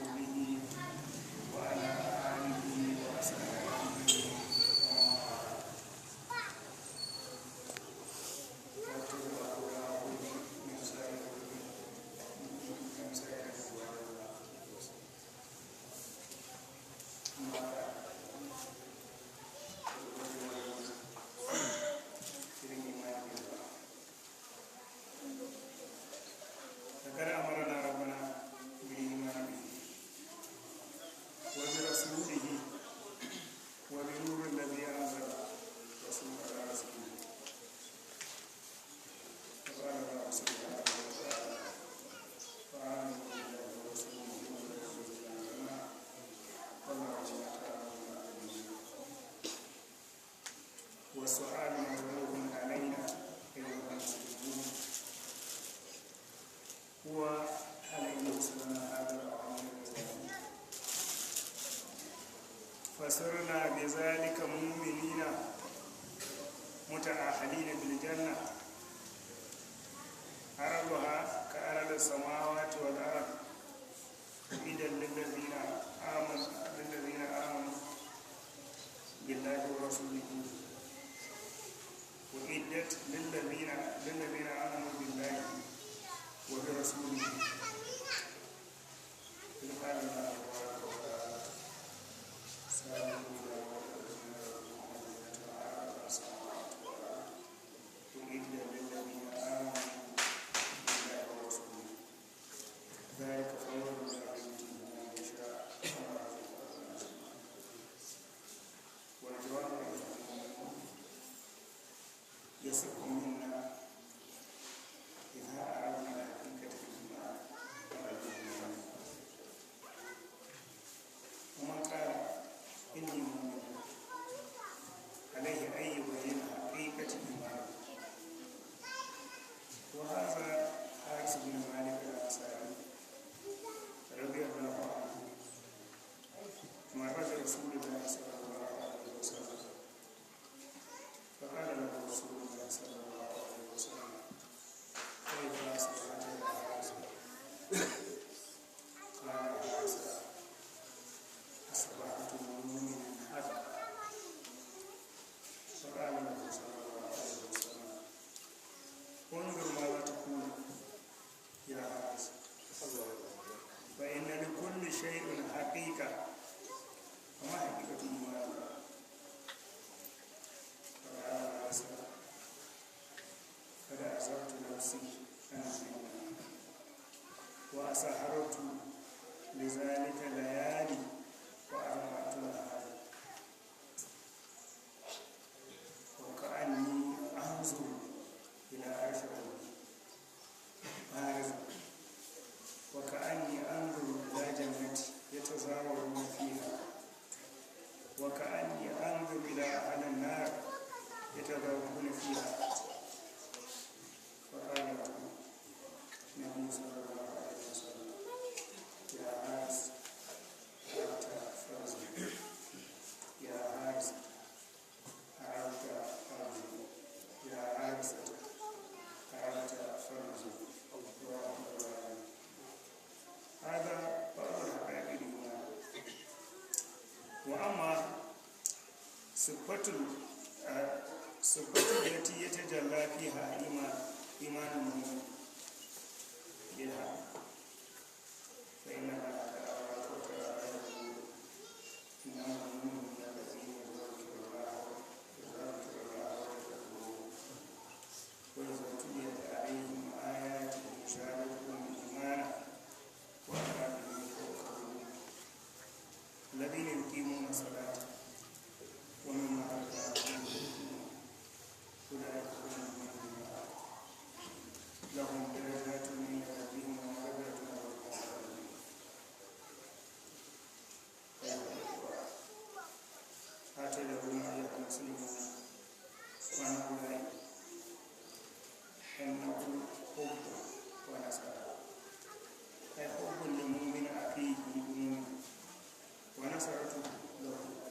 وصحبه وعلى آله وأصحابه ومن والاه واتبع هداه من سائر أما بعد. لقد أمرنا ربنا بالإيمان به وبرسوله وبنور الذي أنزل رسول على رسوله. فقال الله سبحانه وتعالى: فآمنوا بالله ورسوله والذي أنزلنا والله بما تعملون خبير. والسؤال مطروح علينا أيها المسلمون هو: هل يوصلنا هذا الأمر؟ فصرنا بذلك مؤمنين متأهلين بالجنة عرضها كأرض السماوات والأرض، إذا للذين آمنوا بالله ورسوله، وعدت للذين آمنوا بالله وبرسوله. إذ قال الله تبارك وتعالى: سابقوا إلى مغفرة من ربكم وجنة عرضها السماوات والأرض أعدت للذين آمنوا بالله ورسوله، ذلك فضل الله يؤتيه من يشاء، والله ذو الفضل العظيم. والجواب أيها المؤمنون يصح منا إذا أردنا حقيقة الإيمان والإيمان. ومن قال إني مؤمن عليه أن يبين حقيقة إيمانه. وهذا حارث بن مالك الأنصاري رضي الله عنه مر برسول الله صلى الله عليه وسلم، فقال له رسول الله صلى الله عليه وسلم: كيف أصبحت يا حارث؟ قال حارث: أصبحت مؤمنا حقا. فقال له صلى الله عليه وسلم: انظر ماذا تقول يا حارث، فإن لكل شيء حقيقة، وما حقيقة إيمانك؟ فقال حارث: قد أزرت نفسي عن الدنيا وأسهرت لذلك ليالي وأربعة نهار، وكأني أنظر إلى عرش ربي بارز، وكأني أنظر إلى جنة يتزاورون فيها، وكأني أنظر إلى أهل النار يتذوقون فيها. فقال له النبي صلى الله عليه وسلم: يا حارث، عرفت فرضي. يا حارث، عرفت فرضي. يا حارث، عرفت فرضي. رواه البخاري. هذا بعض الحقائق الإيمان. وأما صفة التي يتجلى فيها إيمان المؤمن بها، فإن الله تبارك وتعالى يقول: إنما المؤمنون الذين إذا ذكر الله وجلت قلوبهم، وإذا تليت عليهم آياته زادتهم إيمانا وعلى ربهم يتوكلون، الذين يقيمون الصلاة ومما رزقناهم ينفقون، أولئك هم المؤمنون، لهم درجات عند ربهم ومغفرة ورزق كريم. أيها الإخوة، أتدرون أيها المسلمون من هؤلاء؟ إنه حب ونصرة، أي حب لمؤمن أخيه المؤمن ونصرته له.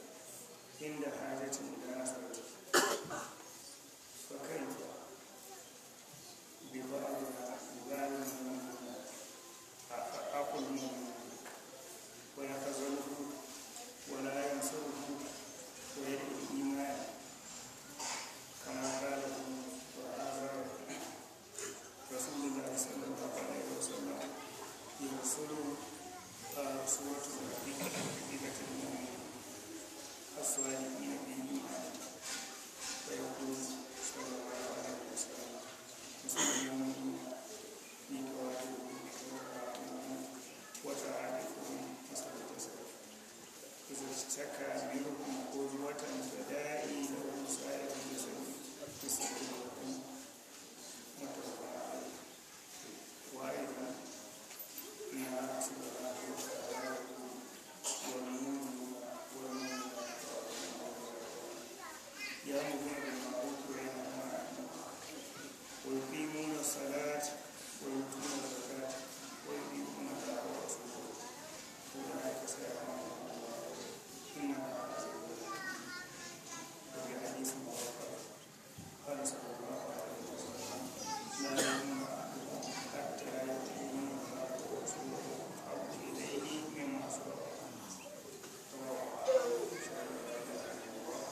اشتكى منكم قدوة فداعي له سائر جسده متفق عليه. وأيضا إن الله سبحانه وتعالى والمؤمنون والمؤمنات يأمرون بالمعروف وينهون عن المنكر ويقيمون الصلاة ويؤتون الزكاة ويطيعون الله ورسوله أولئك سيرحمهم الله إن الله عزيز حكيم. وفي حديث آخر قال صلى الله عليه وسلم: لا يؤمن أحدكم حتى يكون الله ورسوله أحب إليه مما سواه. رواه أحمد. أشهد أن لا إله إلا الله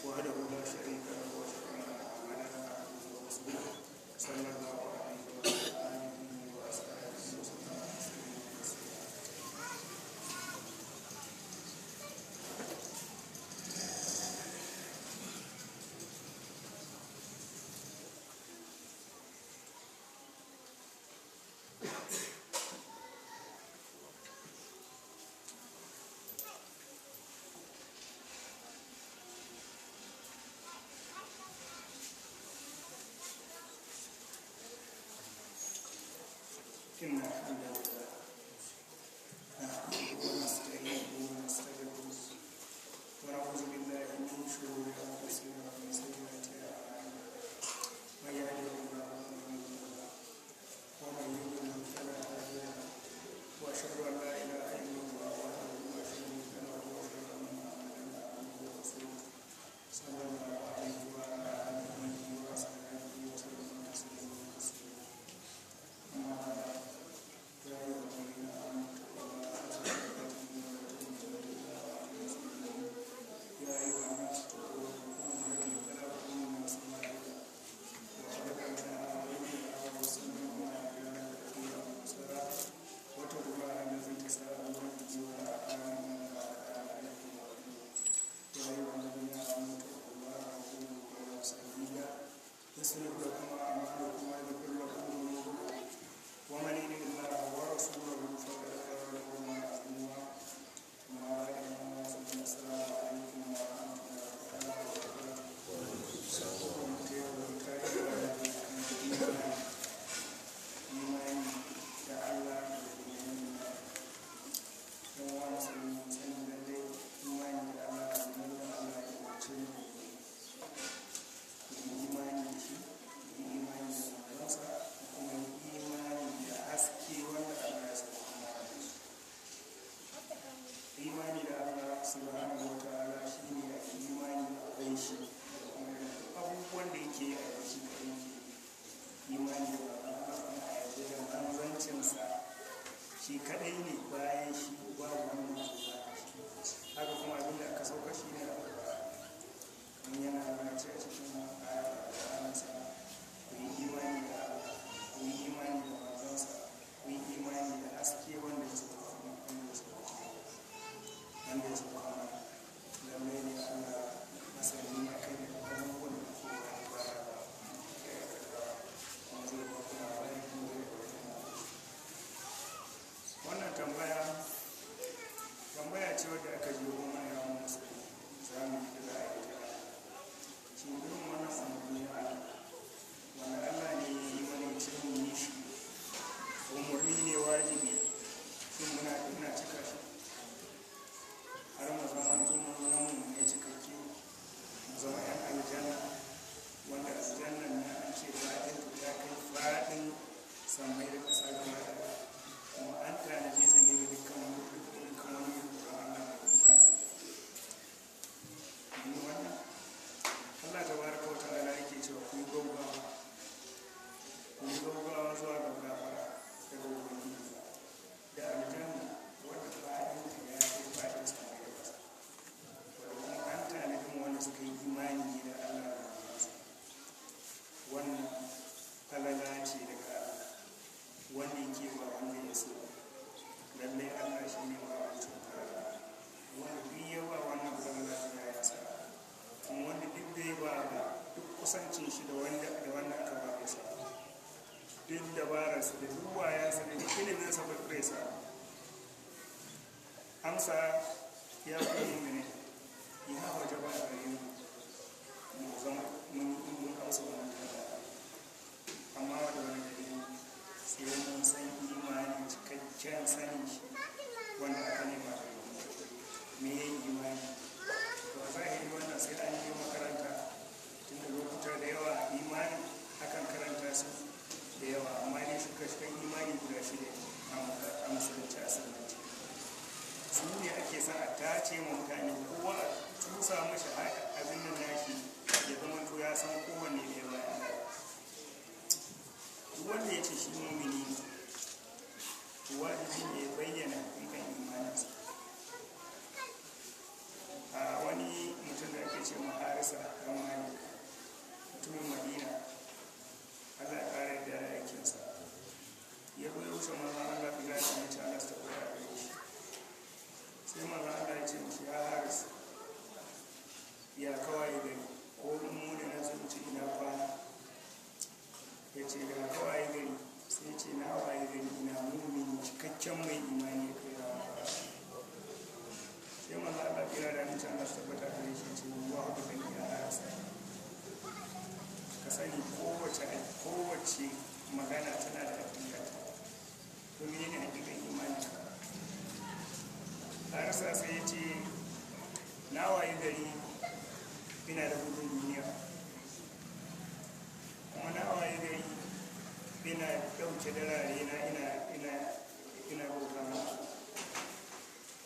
وحده لا شريك له وأشهد أن محمدا عبده ورسوله صلى الله عليه وعلى آله وأصحابه وسلم تسليما كثيرا. إن الحمد لله نحمده ونستعينه ونستغفره ونعوذ بالله من شرور أنفسنا ومن سيئات أعمالنا، من يهده الله فلا مضل له ومن يضلل فلا هادي له، وأشهد أن لا إله إلا الله وحده لا شريك له وأشهد أن محمدا عبده ورسوله صلى الله عليه وعلى آله وأصحابه وسلم تسليما كثيرا. أما بعد، يا أيها الذين آمنوا اتقوا الله حق تقاته ولا تموتن إلا وأنتم مسلمون. يا أيها الناس اتقوا ربكم الذي خلقكم من نفس واحدة وخلق منها زوجها وبث منهما رجالا كثيرا ونساء، واتقوا الله الذي تساءلون به والأرحام إن الله كان عليكم رقيبا. يا أيها الذين آمنوا اتقوا الله وقولوا قولا سديدا يصلح لكم أعمالكم ويغفر لكم ذنوبكم، ومن يطع الله ورسوله فقد فاز فوزا عظيما. أما بعد، السلام عليكم ورحمة الله تعالى وبركاته. Imani da Allah da imani da yan uwa musulmi, mu sani lallai imani da Allah abu ne wanda Allah ya umarce mu da mu yi imani da shi, mu yi imani da manzonsa, mu kuma yi imani da haske wanda Allah ya sauka mana da shi. Imani da Allah subhanahu wa ta'ala shine a yi imani akwai shi da kuma abubuwan da yake yi a yi shi kaɗai yake yi. Imani da manzon Allah kuma a yarda da manzancinsa shi kaɗai ne, bayan shi babu wani manzo bayan shi. Haka kuma abin da aka sauka shi ne Alƙur'ani, kamar yana Allah ce a cikin ayar Alƙur'aninsa: ku yi imani da Allah, ku yi imani da manzonsa, ku yi imani da haske wanda ya sauka wanda ya sauka mana. Lallai ne Allah masani ne akan abubuwan da kuke bayarwa da aikatawa, kuma zai ba ku labari kuma zai ɗauki mu. Wannan tambaya tambaya ce wadda aka je mana yawan musulmi za mu yi da za a yi ta. Shin irin wannan umarni na Allah wanda Allah ne ya yi mana ya ce mu yi shi, umarni ne wajibi, shin muna cika shi har mu zama mun zama mu ne cikakke, mu zama 'yan aljanna, wanda aljannan na an ce faɗin ta kai faɗin sammai da ƙasa gaba ɗaya, kuma an tanaje ta ne ga dukkan wani mai tsoron Allah mai imani. Mun yi wannan Allah tabaraka wa ta'ala yake cewa ku yi gaugawa, ku yi gaugawa zuwa ga gafara daga Ubangiji da aljanna wadda faɗin ta ya kai faɗin sammai da ƙasa, wadda kuma an tanadi mu wanda suka yi imani ne da Allah da manzonsa. Wannan falala ce daga Allah wanda yake ba wanda ya so. Lallai Allah shi ne ma'abucin falala. Wanda duk ya ba wannan falala ya yi nasara, kuma wanda duk bai ba ba, duk kusancin shi da wanda aka ba bai samu, duk dabararsa da duk wayansa da duk iliminsa bai samu. Amsa Ya ku mu'mini, ya wajaba a gare mu mu zama mun amsa wannan tambaya. Amma da wani dalili sai mun san imani cikakken sanin shi wanda aka nema da mu. Me ya imani? To a zahiri wannan sai an je makaranta, tunda lokuta da yawa imanin akan karanta su da yawa, amma dai shuka-shukan imani guda shida a musulunci a sunnanci. Su ne ake son a tace ma mutane, kowa a cusa mashi abin nan nashi ya zama to ya san kowanne ne bayan ɗaya. Duk wanda ya ce shi mumini ne, to wajibi ne ya bayyana hakikan imaninsa. A wani mutum da ake ce ma Harisa ɗan Malik, mutumin Madina, Allah ya ƙara yadda da aikinsa, ya zo ya wuce manzon Allah bi zai amince Allah su tabbata a gare shi. Sai manzon Allah ya ce mishi, ya Haris, ya kawai gari, ko in mu ne nan sun ce ina kwana. Ya ce ya kawai gari, sai ce na waye gari ina mumini cikakken mai imani ya kai rawa. Sai manzon Allah kira da amince Allah su tabbata a gare shi ya ce wa ku sani ya Haris, ka sani kowace magana tana da hakikata. To menene hakikan imani? Harisa sai ya ce na waye gari ina da gudun duniya, kuma na waye gari ina ɗauke darare na ina bauta ma,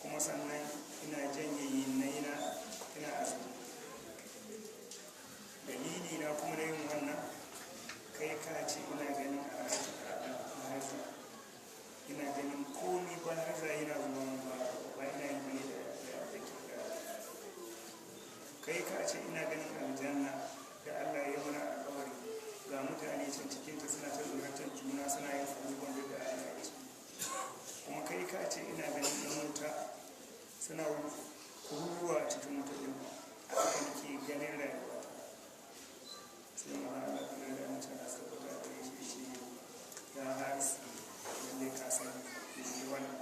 kuma sannan ina janye yinnai na ina azumi. Dalili na kuma na yin wannan, kai ka ce ina ganin a ina ganin komi ba har za yana zuwa ba ba ina yin bane da ke da kai ka ce ina ganin aljanna da Allah ya mana alƙawari, ga mutane can cikin ta suna ta zuratan juna suna yin abubuwan da Allah ya ce. Kuma kai ka ce ina ganin yan wuta suna kururuwa a cikin wuta din, haka nake ganin rayuwa. Sai mu Allah ya da mutum da suka fita da shi shi ya Haris, lalle ka sani yi wannan,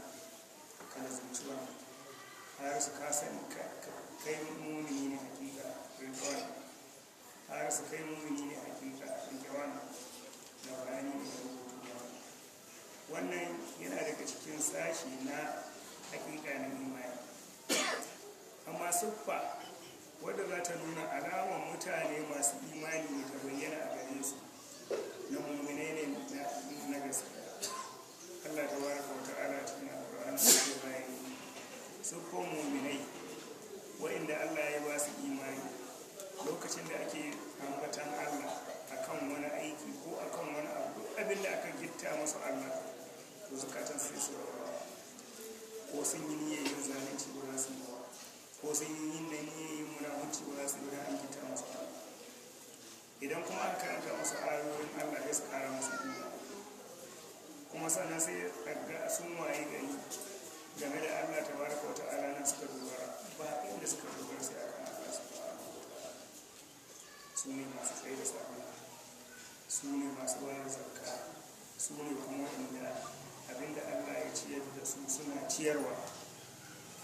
ka lazumci wannan. Haris, ka sani kai mumini ne hakika, rike wannan. Haris, kai mumini ne hakika, rike wannan. Da bayani ne da rubutu da wannan. Wannan yana daga cikin sashi na hakika na imani. Amma siffa wadda za ta nuna alamar mutane masu imani ne ta bayyana a gare su na muminai ne na gaskiya. Allah tabaraka wa ta'ala cikin Alƙur'ani ya bayani siffan muminai wa'inda Allah ya ba su imani. Lokacin da ake ambatan Allah akan wani aiki ko akan wani abu, abin da aka gitta masu Allah, to zukatan sai su rawa. Ko sun yi niyyar yin zalunci ba za su yi ba, ko sun yi niyyar yin munafunci ba za su yi ba, an gitta masu Allah. Idan kuma aka karanta masu ayoyin Allah sai su kara masu imani. Kuma sannan sai ga sun waye gari game da Allah tabaraka wa ta'ala nan suka dogara, ba inda suka dogara sai akan Allah subhanahu wa ta'ala. Su ne masu tsaye da sallah, su ne masu bayar zakka, su ne kuma inda abinda Allah ya ciyar da su suna ciyarwa,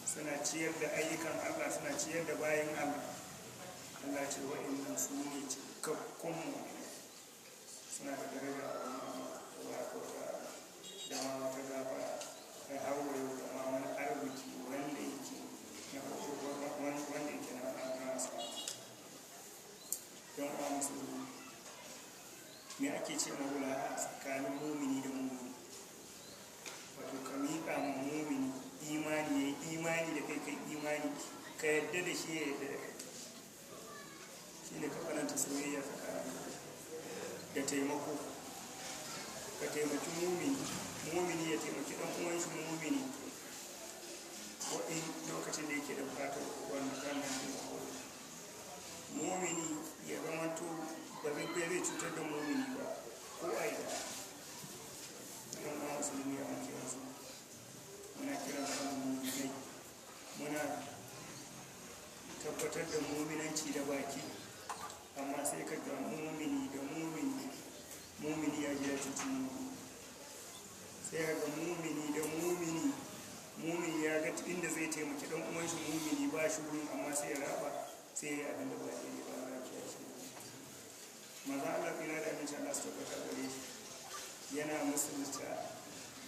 suna ciyar da ayyukan Allah, suna ciyar da bayan Allah. Allah ce wa'annan su ne cikakkun mu'minai, suna da daraja a wurin Allah tabaraka wa ta'ala, da ma wata gafara kai har wa yau, da ma wani arziki wanda yake na wanda yake na nasa. Yan uwa musulmi, me ake ce ma wula tsakanin mumini da mumini? Wato ka miƙa ma mumini imani, ya yi imani da kai, kai imani, ka yadda da shi ya yadda da kai. Shi ne ka tsananta soyayya tsakanin da taimako. Ka taimaki mumini, mumini ya taimaki ɗan uwan shi mumini ko in lokacin da yake da buƙatar wannan taimako. Mumini ya zamanto ba zai cutar da mumini ba ko a ina. Yan uwa musulmi a muke yanzu muna kiran kan muminai, muna tabbatar da muminanci da baki, amma sai ka ga mumini da mumini, mumini ya je ya cuci mumini. Sai ka ga mumini da mumini, mumini ya ga inda zai taimaki ɗan uwan shi mumini sa shi wurin, amma sai ya raba, sai ya yi abin da ba daidai ba. Allah ya kiyaye shi. Manzo Allah tsira da aminci Allah su tabbata gare shi yana musulunta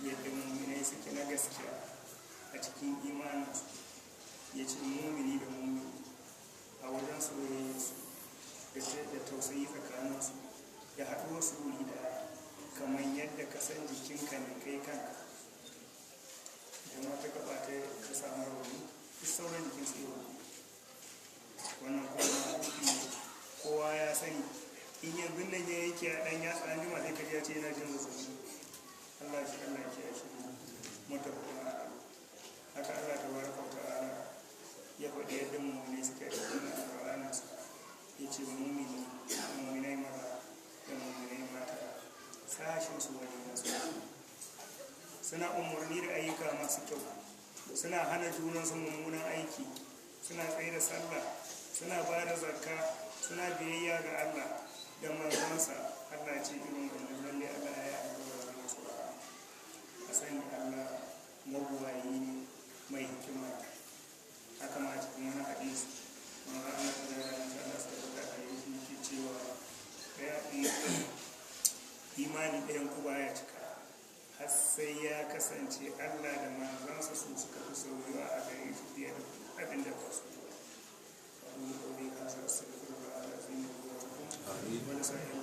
yadda muminai suke na gaskiya a cikin imaninsu. Ya ce mumini da mumini a wajen soyayyarsu da tausayi tsakaninsu da haɗuwar su wuri da kamar yadda ka san jikinka ne kai kanka. Idan wata gaba ta samu rauni, duk sauran jikin su yi. Wannan kuma kowa ya sani, in yanzu nan ya yanke a ɗan yatsa, an jima sai kaji ya ce yana jin zazzabi. Allah shi Allah ya shi mutafakun. Haka Allah tabaraka wa ta'ala ya faɗi yadda mu'minai suke a cikin alƙur'anin sa. Ya ce mu'mini, mu'minai maza da mu'minai mata, sashin su wani nasu, suna umarni da ayyuka masu kyau, suna hana junansu mummunan aiki, suna tsaye da sallah, suna ba da zakka, suna biyayya ga Allah da manzansa. Allah ce irin wannan lalle Allah ya yi alƙawarin masu ra'a. A sani Allah mabuwayi ne, mai hikima ne. Haka ma cikin wani hadisi, manzo Allah ta da ta Allah sa ta da yake yake cewa imani ɗayan ku baya cika har sai ya kasance Allah da manzansa su suka fi soyuwa a gare shi fiye da abin da ba su. أقول قولي هذا، أستغفر الله العظيم لي ولكم ولسائر